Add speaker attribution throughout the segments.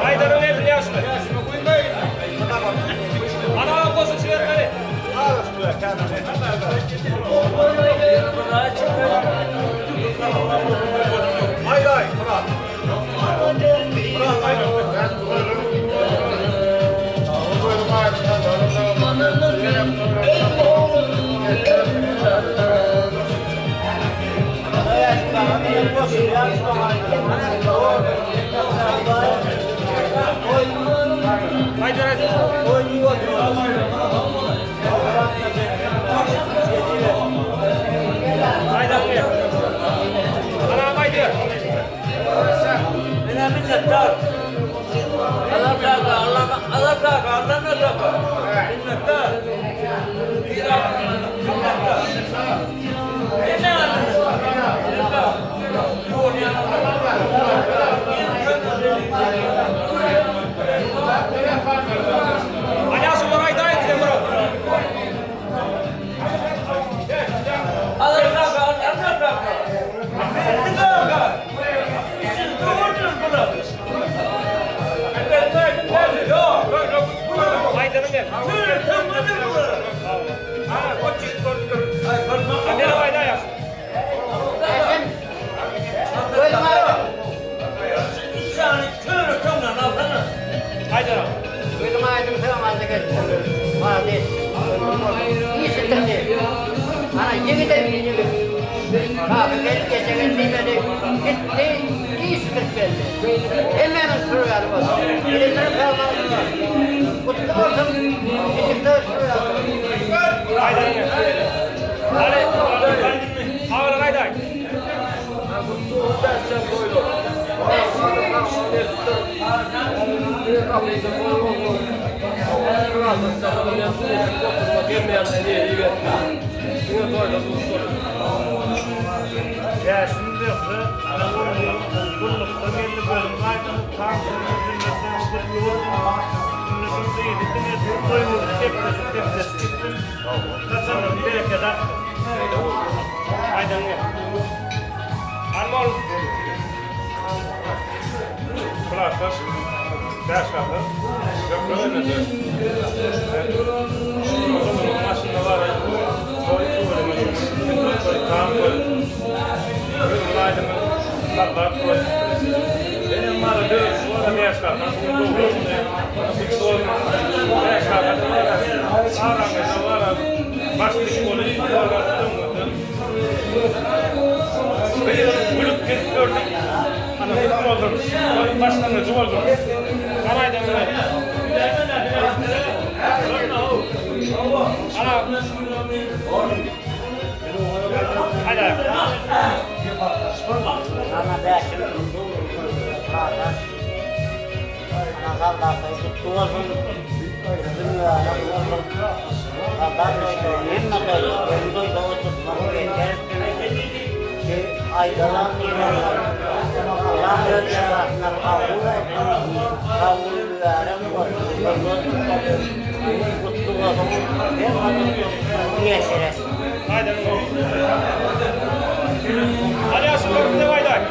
Speaker 1: Aýdaryň gelsin ýaşuly. Ana goşup bermeli. Aýaşular aýdaýyň size bir. Aýdanyň gel. Meni aýdaýaş. Aýdaram.
Speaker 2: Gözüm aýdyň sen alda gelipdir. Malades. Işitdi. Ana ýigidem ýigit. Kapy gelip geçegen diýmedi. Gitdi, işitip geldi. Hemmämiz sürýäli boldy. Elektrik salmaly. Gutly bolsun. Işikde sürýäli.
Speaker 1: Aýdanyň gel. Hadi. Agalar aýdaý.
Speaker 3: Bäşim Zöhre gullukda geldi gözüm aýdyň tankynyň jümlesine gutly bolsun. Indi şuň gyzy diňe toýumyzy sepleşip sepleşip gitsin. Saçagynyň berekedi artsyn.
Speaker 1: Aýdanyň gel. Anmol.
Speaker 3: Klasdaş bäş asyr Zöhre oýnady. Onuň maşynda bar toý tüweleme şükür toý tam toý. Gözüň aýdyň sallat toý. Menem mara dörüş bar bäş asyr dogry. Gutly bolsun. Bäş asyr bar. Araňyzda bar. Baş dik bolup Gygyryp gülüp gezip gördük. Ana gutly bolsun. Toýuň başlangyjy bolsun.
Speaker 1: Ana aýdanyň gel. Ana. Aýdaý.
Speaker 2: Ana bäşim. Klasdaş. Ana sallatay gutly bolsun. Gözüm mübarek bolsun. Sallat hemme toý. Hem toýda oturtmak Aýdalan diýenler. Allah öz ýarasynda kabul etsin. Kabul mübarek bolsun. Gutly bolsun. Hemme ýeşer etsin.
Speaker 1: Aýdanyň gel. Hadi ýaşulylar size aýdaý.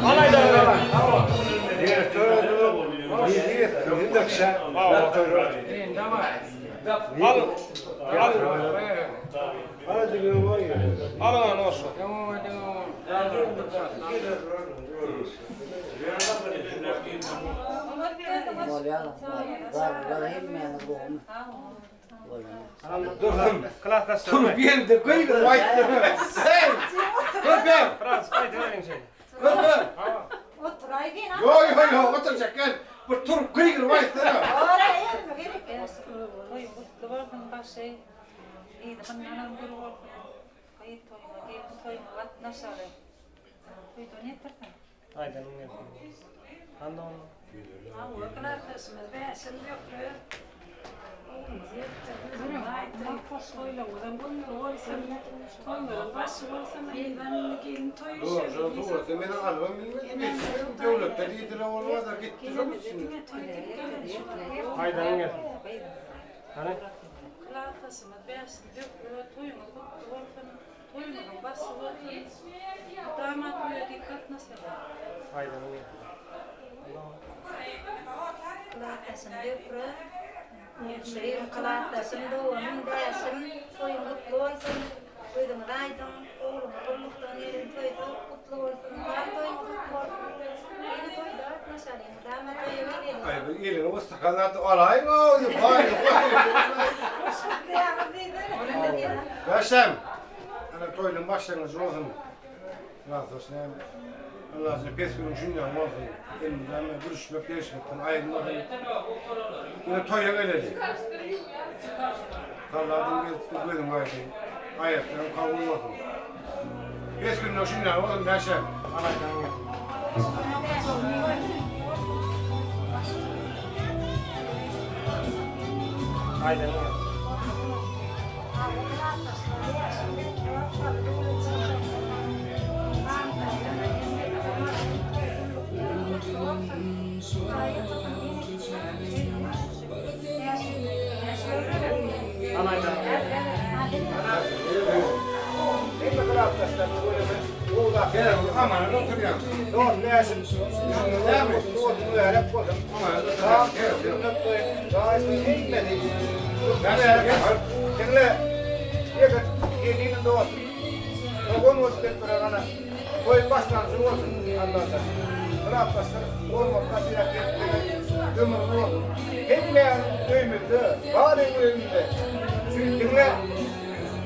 Speaker 1: Ana aýdanyň gel. Al. Al. Al ana olsun.
Speaker 2: Bolýar. Zarlar hemmäni gowy.
Speaker 1: Klasdaşlar.
Speaker 4: Turup ýerde gygyryp aýtdy. Hey! Körpem!
Speaker 1: Frans aýdyň şeýle.
Speaker 4: Körpem!
Speaker 5: Oturaý gel.
Speaker 4: Ýo ýo ýo oturjak gel. Bir turup gygyryp aýtsana.
Speaker 5: Ora elme gerek.
Speaker 6: Toý gutly bolsun başy.
Speaker 5: Yzy mundanam gür bolsun. Gyz toýuna, gelin toýuna gatnaşaly. Toýdan ýetirsin.
Speaker 1: Aýdanyň gelsin. Hany onda?
Speaker 6: Hawa, klasdaşymyz Bäşim Zöhre. Oglumyz ýetdi. Özümiz aýtdyk. Toýlarymyzam gutly bolsun. Toýlaryň başy bolsun. Yzam indi gelin toýy
Speaker 4: Dur, şol suratda meniň albam bilmedim. Ýetişmedim. Döwletde diýdiler bolmaz-a gitdi şol içinde.
Speaker 6: Diňe toý diýip gelen şu wagt.
Speaker 1: Aýdanyň gelsin. Hany?
Speaker 6: Klasdaşymyz Bäşim Zöhre toýuňyz gutly bolsun. Toýuňyzyň başy bolsun. Mydama toýa diýip gatnaşaly.
Speaker 1: Aýdanyň gelsin.
Speaker 5: Klasdaşym Zöhre, Şirin klasdaşym, doganym Bäşim, toýuň gutly bolsun. Gözüňiz aýdyň, ogluňyz gullukdan gelen toýy gutly bolsun. Bar toýuň gutly bolsun. Ýene toýda gatnaşalyň. Mydama toýa geleliň.
Speaker 4: Aý bu elini gysdykan zat alaýyň-ow diýip, baý, baý. Bäşem, ana toýunyň başlangyjy bolsun. Klasdaş näme? Allah size pes günüň şundan bolsun. Elmydama gülüşmek, degişmekden aýyrmasyn. Ýene toýa geleli. Salladyň gelipdir, gözüň aýdyň. Aýatlaryň kabul bolsun. Pes günüň şundan bolsun, Bäşem. Alaýdan gelsin.
Speaker 1: Aýdan gelsin.
Speaker 4: Diňle, ýeke geliniň dosty. Dogan bolup gelip duran ana. Toýuň başlangyjy bolsun Allajan. Gyrapdaşlar hormatly sylag gelip ömrüň bolsun. Hemmäniň öýümizde, baryň öýümizde. Şu diňle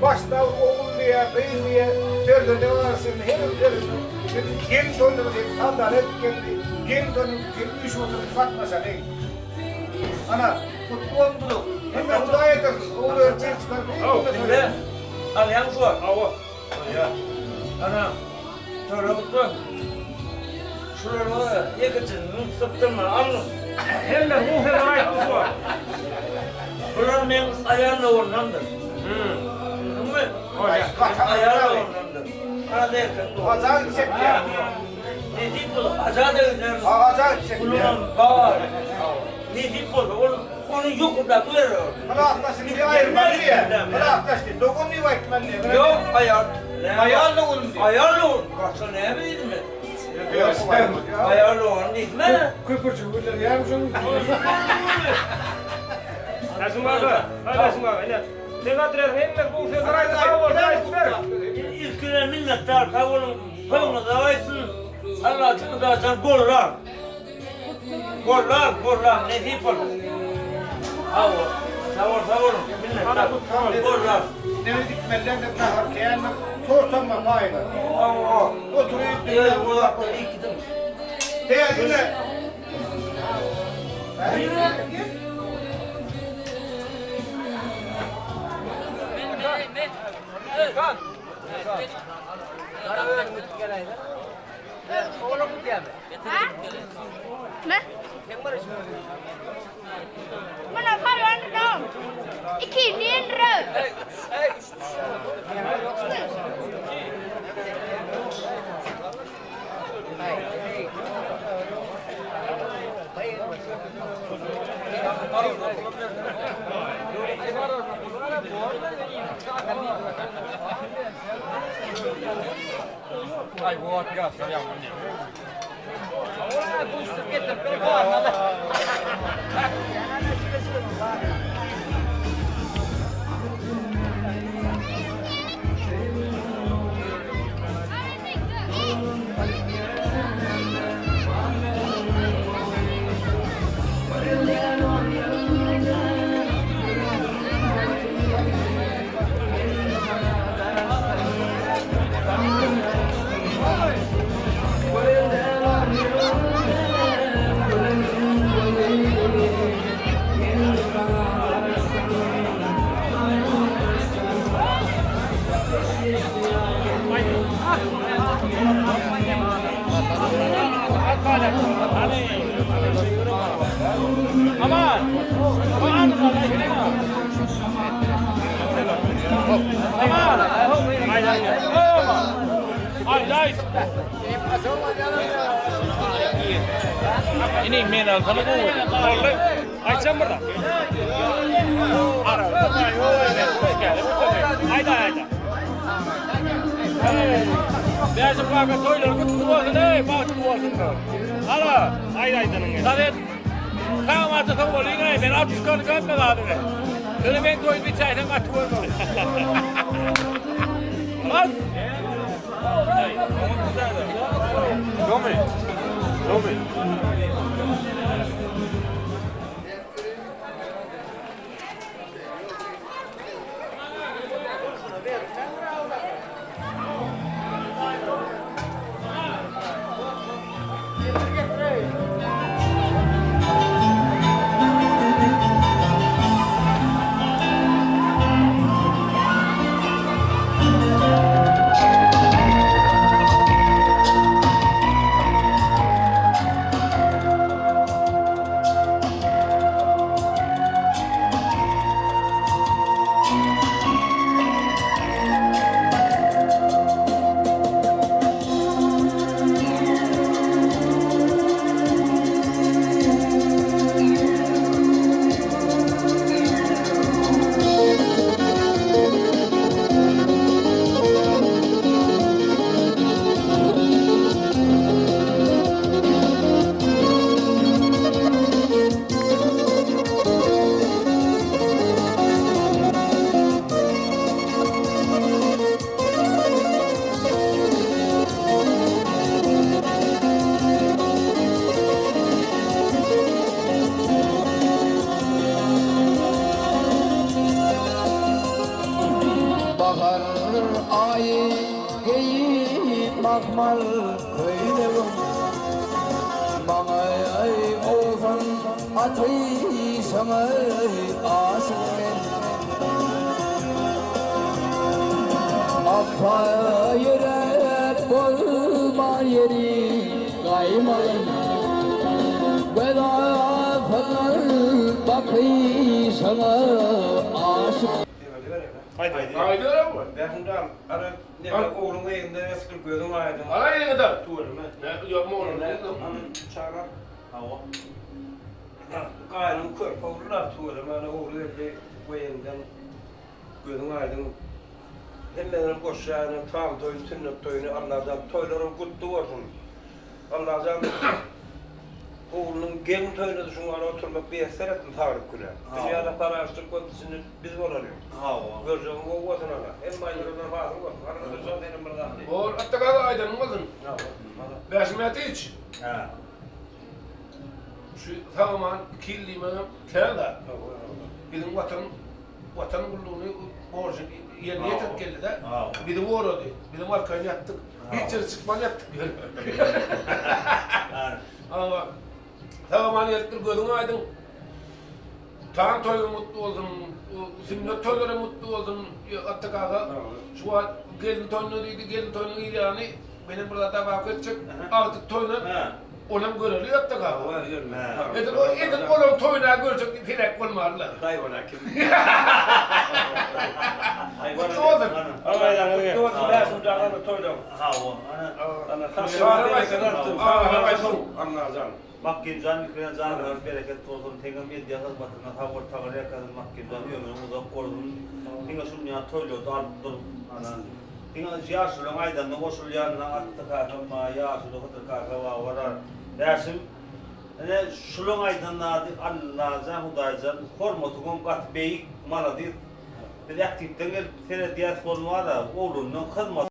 Speaker 4: başda ogul diýe, gyz diýe, perzende arasynda her bir perzende biz gelin toýuna diýip saldar edip geldi. Gelin toýuna gelip üýşüp oturyp gatnaşalyň. Ana, gutly bolsun. Hemme Hudaý edersin. Ogul örüp çykaryp.
Speaker 7: Diňle. Alýaň şu wagt.
Speaker 1: Hawa.
Speaker 7: Bolýar. Ana, töre gutly. Şular ýekejesini sypdyrma, alnyň.
Speaker 1: Hemme bu sözleri aýtdy şu wagt.
Speaker 7: Bular meň aýal doganlarymdyr. Düşündiňmi? Aýal doganlarymdyr. Ana erkek dogan.
Speaker 4: Agaja gitjek ýa.
Speaker 7: Nesip bolsa, aja da giderin.
Speaker 4: Agaja gitjek ýa.
Speaker 7: Ulamam bar. Nesip bolsa, ol ony ýokardaky berer ol.
Speaker 4: Gulakdaşyny diýip aýyrmaly diýýä. Gulakdaş diýip, dogan diýip aýtmaly diýýä.
Speaker 7: Ýok, aýal.
Speaker 4: Aýal dogan diýip.
Speaker 7: Aýal dogan. Başga näme diýdim men? Aýal dogan diýdim men.
Speaker 4: Köpürjigi bildirýärmi şonuň?
Speaker 1: Bäşim aga, ha Bäşim aga, ine. Sen adres hemme bu sözleri aýdyp sag bol, aýdyp ber.
Speaker 7: Ilkine minnetdar, sag boluň. Toýuňyz aýsyn. Allah jyňyzdan gollar. Gollar, gollar, nesip bolsun. Hawa, sag bol, sag boluň. Minnetdar. Gollar.
Speaker 4: Neme gitmeliler de nahar kändir. Tortam bar paýyna.
Speaker 7: Hawa.
Speaker 4: Oturyp
Speaker 7: Ey, uzakda ikidim.
Speaker 4: Täzine.
Speaker 8: Ne? Bana farvandım. İki lira.
Speaker 7: Aýt aýt. Ini men alsana gowy. Boldy. Aýtsam bir zat. Aýda aýda. Bäşim kaka toýlar gutly bolsun eý, bagtly bolsun. Hala, aýt aýdanyňy. Sowet Sag sag bolyň eý, men at çykany görme zadyny. Ýöne men toýumy içäýsem gaty görme. Bas.
Speaker 1: Domy. Domy.
Speaker 9: Bahar aýy geýip mahmal köýnegim Maňa owsun atyşyňy aşyk men. Apa ýürek bolma ýeri gaýmalym Göz asylan bakyşyňa aşyk.
Speaker 1: Aýt.
Speaker 10: Aýdyberem.
Speaker 1: Bähimdar, ara neme ogluň eginden esgir gözüň aýdyň.
Speaker 10: Ala eliňi dar.
Speaker 1: Tüweleme.
Speaker 10: Ne ýok ogluň
Speaker 1: Ana çaga. Hawa. Gaýynyň körpe ogly-da tüweleme ana ogly geldi bu eginden gözüň aýdyň. Hemmelerem goşýan tam toýuny sünnet toýuny Allajan toýlaryň gutly bolsun. Allajan oglunyň gelin toýuna şuň ýaly oturmak miýesser etsin saglyk bilen. Dünýäde parahatçylyk bolsun içinde biz bolalyň.
Speaker 7: Hawa.
Speaker 1: Görjegiň gowy bolsun ana. Hemme aýdylana razy bolsun. Arada senem bir zat diý.
Speaker 10: Bor, Atda gaga aýdanyň bolsun. Bäşim Mätiç.
Speaker 7: Hä.
Speaker 10: Şu sag-aman 2 ýyl diýmegem kän zat. Biziň watan Watan gullugyny borjuny ýerine ýetirip geldi-de. Bizi gorady. Bizem arkaýyn ýatdyk. Hiç ýere çykman ýatdyk. Hawa. Sag-aman gelipdir, gözüň aýdyň. Tan toýuň gutly bolsun, sünnet toýlaryň gutly bolsun, Atda kaka. Şu wagt gelin toýuna diýdi, gelin toýunyň ýany menem bir zat dabap etjek. Agtyk toýuna onam göreli Atda kaka. Edil edil olaň toýuna görjek diýip heläk bolmalylar.
Speaker 1: Daýwana kim?
Speaker 10: Gutly bolsun.
Speaker 1: Gutly bolsun, Bäşim jagana toýlaň.
Speaker 7: Hawa.
Speaker 1: Ana. Allajan.
Speaker 7: Makgimjan ýüküne janlaryň bereket bolsun seňem edýän hyzmatyňa sag bol taňryýalkasyn Makgimjan ömrüň uzak bolsun diňe şun ýaly toýlarda alyp dur ana diňe ýaşulyň aýdanyna goşulýan Atdy kakam bar ýaşuly Hydyr kaka bar olar Bäşim ine şulaň aýdan zady Allajan Hudaýjan hormatyňam gaty beýik maladis biz äktipden gelip seredýäs bolmara oglanyň hyzmaty.